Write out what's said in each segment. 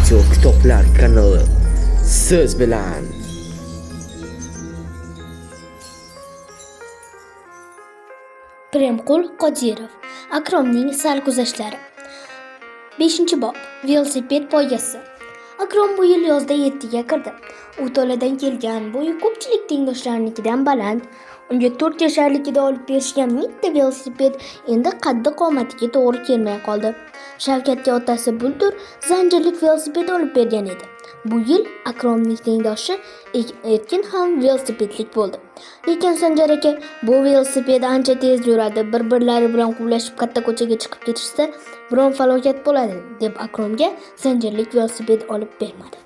Audio kitoblar kanali siz bilan. Pirimqul Qodirov. Akromning sarguzashtlari. 5-bob. Velosiped poygasi. Akrom bu yil yozda 7 ga kirdi. U toladan kelgan, bo'yi ko'pchilik tengdoshlarinikidan baland. Unga 4 yasharligida olib berishgan mitta velosiped endi qaddi qomatiga to'g'ri kelmay qoldi. Shavkatga otasi bultur zanjirlik velosiped olib bergan edi. Bu yil Akromning tengdoshi Erkin ham velosipedlik bo'ldi. Lekin Sanjar aka bu velosiped ancha tez yuradi, bir-birlari bilan quvlashib katta ko'chaga chiqib ketishsa, biron falokat bo'ladi, deb Akromga zanjirlik velosiped olib bermadi.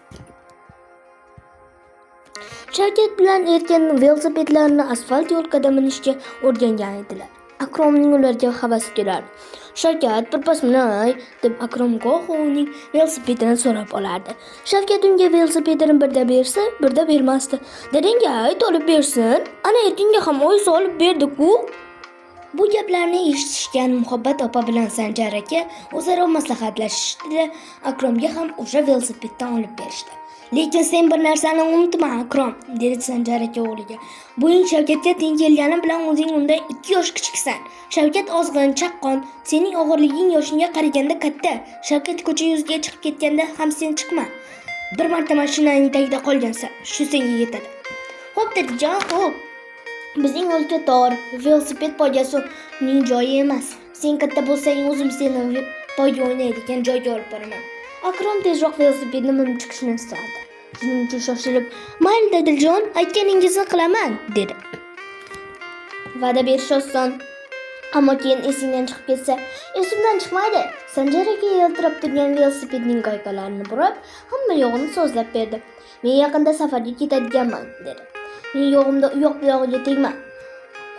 Shavkat bilan Erkin velosipedlarini asfalt yo'lkada minishga o'rgangan edilar. Akromning ularga havasi kelardi. Shavkat birpas minay, deb Akrom goho uning velosipedini so'rab olardi. Shavkat unga velosipedini birda bersa, birda bermasdi. Dadangga ayt olib bersin, ana Erkinga ham oyisi olib berdi-ku. Bu gaplarni eshitishgan Muhabbat opa bilan Sanjar aka o'zaro maslahatlashishdi-da, Akromga ham o'sha velosipeddan olib berishdi. Lekin sen bir narsani unutma, Akrom, dedi Sanjar aka o'g'liga. Bo'ying Shavkatga teng kelgani bilan o'zing undan 2 yosh kichiksan. Shavkat ozg'in, chaqqon, sening og'irliging yoshingga qaraganda katta. Shavkat ko'cha yuziga chiqib ketganda ham sen chiqma. Bir marta mashinaning tagida qolgansan, shu senga yetadi. Xo'p, dadajon, xo'p. Bizning o'lka tor, velosiped poygasi uning joyi emas. Sen katta bo'lsang, o'zim seni poyga o'ynaydigan joyga olib boraman. Akrom tezroq velosipedni minib chiqishni istardi. Shuning uchun shoshilib, "Mayli, dadajon, aytganingizni qilaman", dedi. Va'da berish oson, ammo keyin esingdan chiqib ketsa, esimdan chiqmaydi. Sanjar aka yaltirab turgan velosipedning gaykalarini burab, hamma yo'g'ini so'zlab berdi. Men yaqinda safarga ketadiganman, dedi. Men yo'g'imda u yoq bu yog'iga tegma.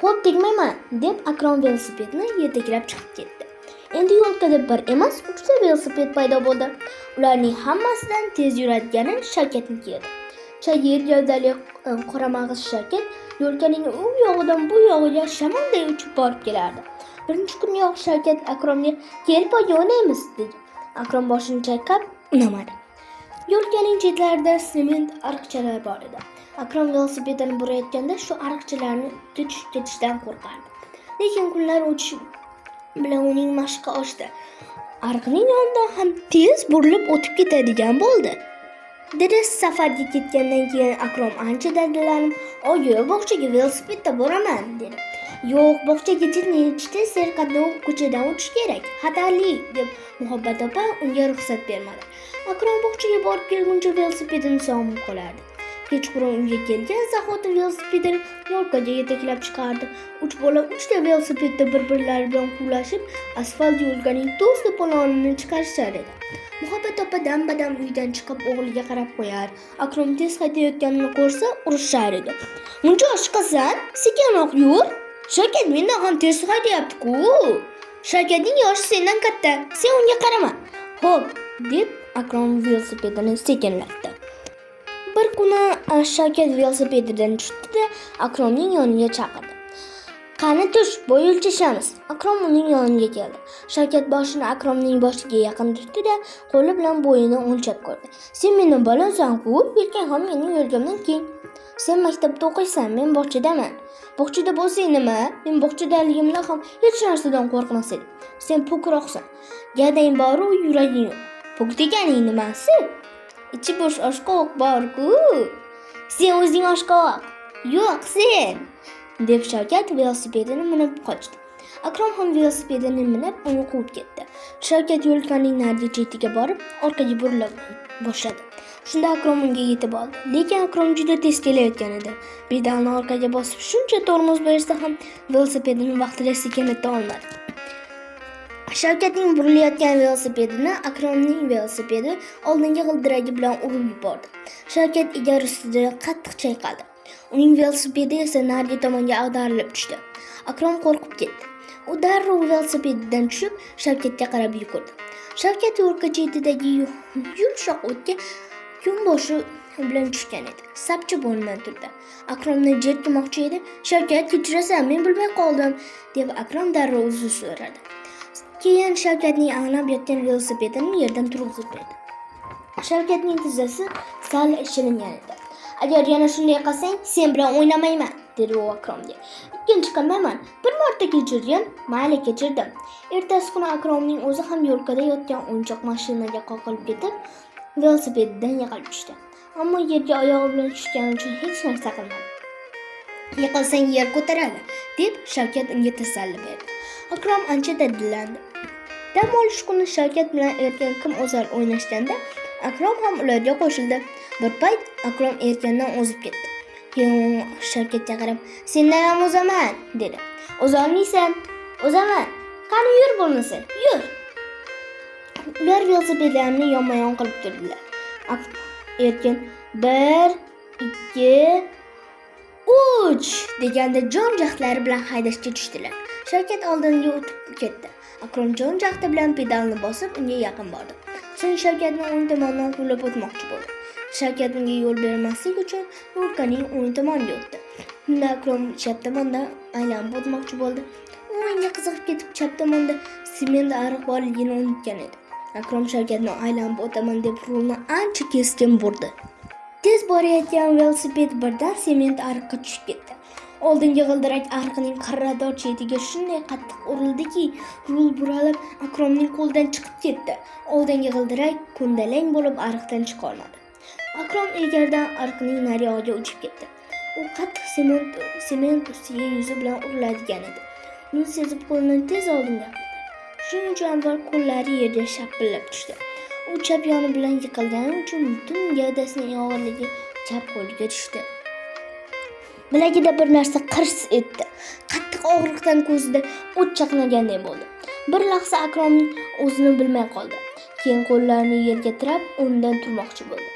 Xo'p, tegmayman, deb Akrom velosipedni yetaklab chiqib ketdi. Endi yo'lkada bir emas, 3 ta velosiped paydo bo'ldi. Ularning hammasidan tez yuradigani Shavkatniki edi. Chayir gavdali qoramag'iz Shavkat yo'lkaning u yog'idan bu yog'iga shamolday uchib borib kelardi. Birinchi kuniyoq Shavkat Akromga "Kel, poyga o'ynaymiz", dedi. Akrom boshini chayqab unamadi. Yo'lkaning chetlarida sement ariqchalar bor edi. Akrom velosipedini burayotganda shu ariqchalarni tushib ketishdan qo'rqardi. Lekin kunlar o'tishi bilan uning mashqi oshdi. Ariqning yonidan ham tez burilib o'tib ketadigan bo'ldi. Dadasi safarga ketgandan keyin Akrom ancha dadalanib, "Oyi, bog'chaga velosipedda boraman", dedi. "Yo'q, bog'chaga nechta serqatnov ko'chadan o'tish kerak, xatarli", deb Muhabbat opa unga ruxsat bermadi. Akrom bog'chaga borib kelguncha velosipedini sog'inib qolardi. Kechqurun uyga kelgan zahoti velosipedini yo'lkaga yetaklab chiqardi. 3 bola 3 ta velosipedda bir-birlari bilan quvlashib, asfalt yo'lkaning to's to'polonini chiqarishar edi. Muhabbat opa dam-badam uydan chiqib o'g'liga qarab qo'yar. Akrom tez haydayotganini ko'rsa, urishar edi. "Muncha oshiqasan, sekinroq yur. Shavkat mendan ham tez haydayapti-ku. Shavkatning yoshi sendan katta, sen unga qarama." "Xo'p", deb Akrom velosipedini sekinlatdi. Bir kuni Shavkat velosipedidan tushdi-da, Akromning yoniga chaqirdi. "Qani tush, bo'y o'lchashamiz." Akrom uning yoniga keldi. Shavkat boshini Akromning boshiga yaqin tutdi-da, qo'li bilan bo'yini o'lchab ko'rdi. "Sen mendan balandsan-ku, yelkang ham mening yelkamdan keng. Sen maktabda o'qiysan, men bog'chadaman. Bog'chada bo'lsang nima? Men bog'chadaligimda ham hech narsadan qo'rqmas edim. Sen pokroqsan. Gavdang bor-u, yuraging yo'q. Pok deganing nimasi? Ichi bo'sh oshqovoq bor-ku. Sen o'zing oshqovoq. Yo'q, sen", deb Shavkat velosipedini minib qochdi. Akrom ham velosipedini minib uni quvib ketdi. Shavkat yo'lkaning narigi chetiga borib, orqaga burila boshladi. Shunda Akrom unga yetib oldi. Lekin Akrom juda tez kelayotgan edi. Pedalni orqaga bosib shuncha tormoz bersa ham velosipedini vaqtida sekinlata olmadi. Shavkatning burilayotgan velosipedini Akromning velosipedi oldingi g'ildiragi bilan urib yubordi. Shavkat egar ustida qattiq chayqaldi. Uning velosipedi esa narigi tomonga ag'darilib tushdi. Akrom qo'rqib ketdi. U darrov velosipedidan tushib, Shavkatga qarab yugurdi. Shavkat yo'lka chetidagi yumshoq o'tga kunboshi bilan tushgan edi. Sapchib o'rnidan turdi. Akromni jerkimoqchi edi. "Shavkat, kechirasan, men bilmay qoldim", deb Akrom darrov uzr so'radi. Keyin Shavkatning ag'nab yotgan velosipedini yerdan turg'izib berdi. Shavkatning tizzasi sal shilingan edi. Agar yana shunday qilsang, sen bilan o'ynamayman, dedi u Akromga. Ikkinchi qilmayman. Bir marta kechirgin. Mayli, kechirdim. Ertasi kuni Akromning o'zi ham yo'lkada yotgan o'yinchoq mashinaga qoqilib ketib, velosipedidan yiqilib tushdi. Ammo yerga oyog'i bilan tushgani uchun hech narsa qilmadi. Yiqilsang yer ko'taradi, deb Shavkat unga tasalli berdi. Akrom ancha dadillandi. Dam olish kuni Shavkat bilan Erkin kim o'zar o'ynashganda, Akrom ham ularga qo'shildi. Bir payt Akrom Erkindan o'zib ketdi. Keyin u Shavkatga qarab, "Sendan ham o'zaman", dedi. "O'zolmaysan." "O'zaman. Qani yur bo'lmasa, yur." Ular velosipedlarini yonma-yon qilib turdilar. Erkin 1 2 3 deganda jon jahdlari bilan haydashga tushdilar. Shavkat oldinga o'tib ketdi. Akrom jon jahdi bilan pedalni bosib unga yaqin bordi. So'ng Shavkatni o'ng tomondan quvlab o'tmoqchi bo'ldi. Shavkat unga yo'l bermaslik uchun yo'lkaning o'ng tomoniga o'tdi. Unda Akrom chap tomondan aylanib o'tmoqchi bo'ldi. U o'yinga qiziqib ketib chap tomonda sement ariq borligini unutgan edi. Akrom Shavkatni aylanib o'taman deb rulni ancha keskin burdi. Tez borayotgan velosiped birdan sement ariqqa tushib ketdi. Oldingi g'ildirak ariqning qirrador chetiga shunday qattiq urildiki, rul buralib Akromning qo'lidan chiqib ketdi. Oldingi g'ildirak ko'ndalang bo'lib ariqdan chiqa olmadi. Akrom egardan ariqning nariyog'iga uchib ketdi. U qattiq sement ustiga yuzi bilan uriladigan edi. Uni sezib qo'lini tez oldinga qildi. Shuning uchun avval qo'llari yerga shapillab tushdi. U chap yoni bilan yiqilgani uchun butun gavdasining og'irligi chap qo'liga tushdi. Bilagida bir narsa qirs etdi. Qattiq og'riqdan ko'zida o't chaqnaganday bo'ldi. Bir lahza Akrom o'zini bilmay qoldi. Keyin qo'llarini yerga tirab, o'rnidan turmoqchi bo'ldi.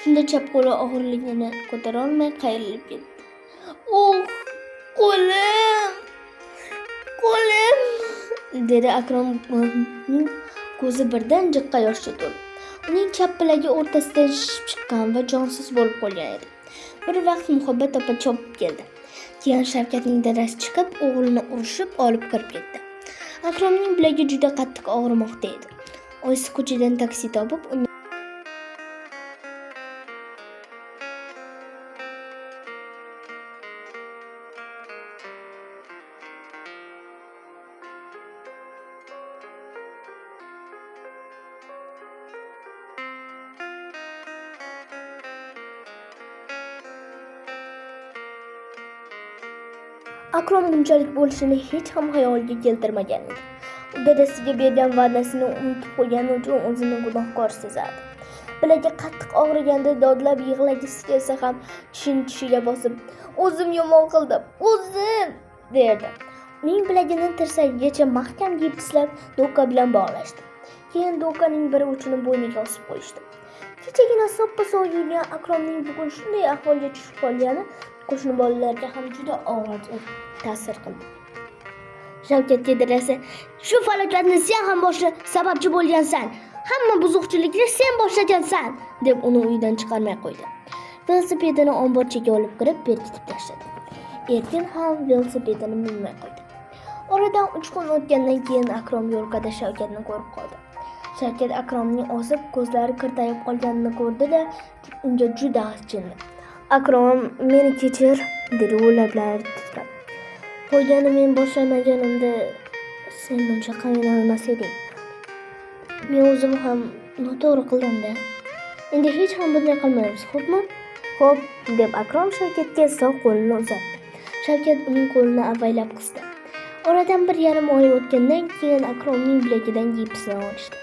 Shunda chap qo'li og'irligini ko'tara olmay qayrilib ketdi. "Oh, qo'lim! Qo'lim!" dedi Akromning ko'zi birdan jiqqa yoshga to'ldi. Uning chap bilagi o'rtasidan shishib chiqqan va jonsiz bo'lib qolgan edi. Bir vaqt Muhabbat opa chopib keldi. Keyin Shavkatning dadasi chiqib, o'g'lini urishib olib kirib ketdi. Akromning bilagi juda qattiq og'rimoqda edi. Oyisi ko'chadan taksi topib, uni Akrom bunchalik bo'lishini hech ham xayoliga keltirmagan edi. U dadasiga bergan va'dasini unutib qo'ygani uchun o'zini gunohkor sezardi. Bilagi qattiq og'riganda dodlab yig'lagisi kelsa ham tishini tishiga bosib, "O'zim yomon qildim, o'zim!" derdi. Uning bilagini tirsagigacha mahkam gipslab doka bilan bog'lashdi. Keyin dokaning bir uchini bo'yniga osib qo'yishdi. Kechagina soppa-sog' yurgan Akromning bugun shunday ahvolga tushib qolgani qo'shni bolalarga ham juda og'ir ta'sir qildi. Shavkatga dadasi, "Shu falokatni sen ham sababchi bo'lgansan. Hamma buzuqchilikni sen boshlagansan", deb uni uydan chiqarmay qo'ydi. Velosipedini omborchaga olib kirib berkitib tashladi. Erkin ham velosipedini minmay qo'ydi. Oradan 3 kun o'tgandan keyin Akrom yo'lkada Shavkatni ko'rib qoldi. Shavkat Akromning ozib, ko'zlari kirtayib qolganini ko'rdi-da, unga juda achindi. "Akrom, meni kechir", dedi u lablari titrab. "Qo'ygani men boshlamaganimda sen buncha qiynalmas eding. Men o'zim ham noto'g'ri qildim-da. Endi hech ham bunday qilmaymiz, xo'pmi?" "Xo'p", deb Akrom Shavkatga sog' qo'lini uzatdi. Shavkat uning qo'lini avaylab qisdi. Oradan 1,5 oy o'tgandan keyin Akromning bilagidan gipsni olishdi.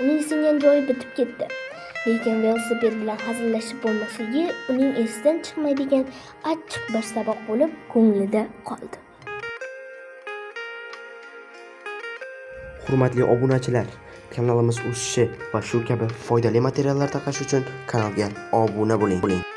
Uning singan joyi bitib ketdi. Lekin velosiped bilan hazillashib bo'lmasligi uning esidan chiqmaydigan achchiq bir saboq bo'lib ko'nglida qoldi. Hurmatli obunachilar, kanalimiz o'sishi va shu kabi foydali materiallar tarqash uchun kanalga obuna bo'ling.